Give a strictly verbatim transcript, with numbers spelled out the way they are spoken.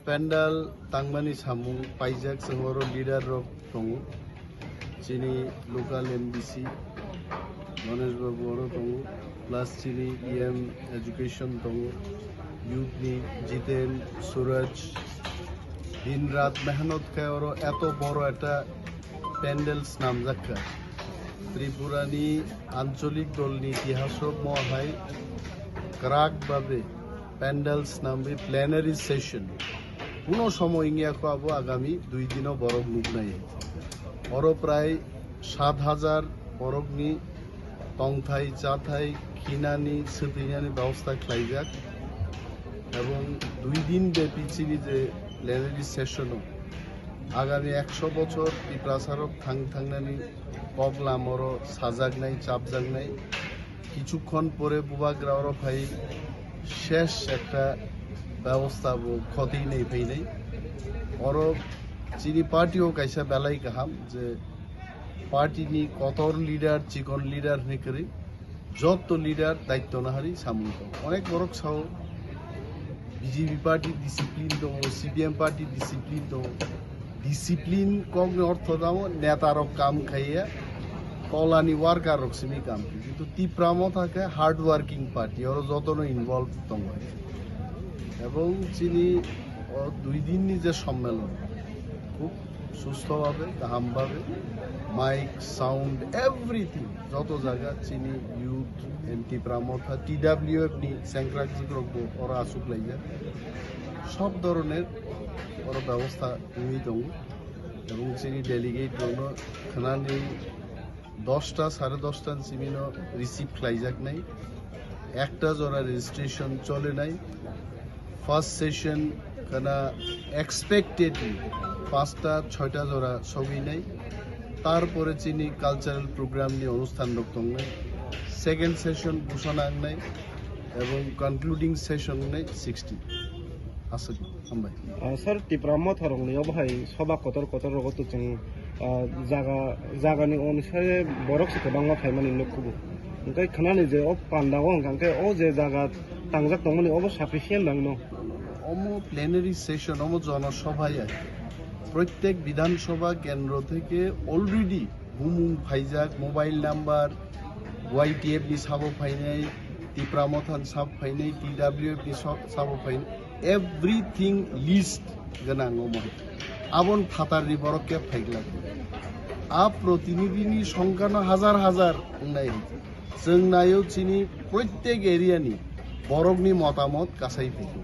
Pandal tangmani samung paijak, chwng oro leader rok tongo, chini local M D C Ganesh Babu oro tongo, plus chini E M education tongo, youth ni Jiten, Suraj, din rat mehnot khai oro eto boro ekta pandal snamjak kha. Tripura ni ancholik dol ni itihas o mo hai kwrak babe pandal snamwi plenary session kuno somoy wngya kho, abo agami dui dino borok nuknai. Oro prai sat hajar borok ni tongthai, chathai, khinani, swtwinani bebosta khlaijak. Ebong dui din bepi chini je plenary session o agami ekso bochor Tiprasa rok thang thangnani kok lamoro sajaknai, chapjaknai. Kichukhon pore bubagra oro phai shesh ekta bebosta bo khotwi nai phainai. Oro chini party o kaisa belai kaham je party ni kotor leader, chikon leader hinwi kwrwi, jotto leader daitto nahari samung tong. Onek borok sao B J P party discipline tongo, C P M party discipline tongo. Discipline kokni ortho tamo neta rok kam khaiya, tolani worker rok simi kam khe. Kintu Tipra Motha khe hard working party, oro jotono involve tongo. Ebong chini o dui din ni je sommelon, khub sustho babe, kaham babe, mic, sound, everything, joto jaga chini youth and Tipra Motha, T W F ni sengkrak jikrok bo oro asuk laijak. Sob doroner oro bebosta wngwi tongo. Ebong chini delegate rokno khnani dosta, sare dosta ni simi no receive khlaijaknai. Ekta jora registration cholenai. First session kana expectedly pasta choita jora sogwinai. Tarpore chini cultural program ni onusthan rok tongnai. Second session busana wngnai ebong concluding session wngnai sixty. Aswk, hambai. Ah, sir, Tipra Motha rokni obo hai soba kotor kotor rogo to chwng, ah, jaga, jagani onusare borok se kwbangma phaimani nukhugo. Hwnkhe khwnani je o pandao hwnkha khe o je jaga tangjak tongmani obo sufficient nangno. Omo plenary session, omo jono sobha ya. Protyek Bidhan Sabha kendro theke already bumung phaijak, mobile number, Y T F ni sabo phainai, Tipra Motha ni sabo phainai, T W F ni so-, sabo phainai, everything list gwnang omo. Abon phatar ni borok khe phaikla. A protinidhi ni songkha no hazar hazar wngnai. Chwng naio chini protyek area ni borok ni motamot kasai phaikla.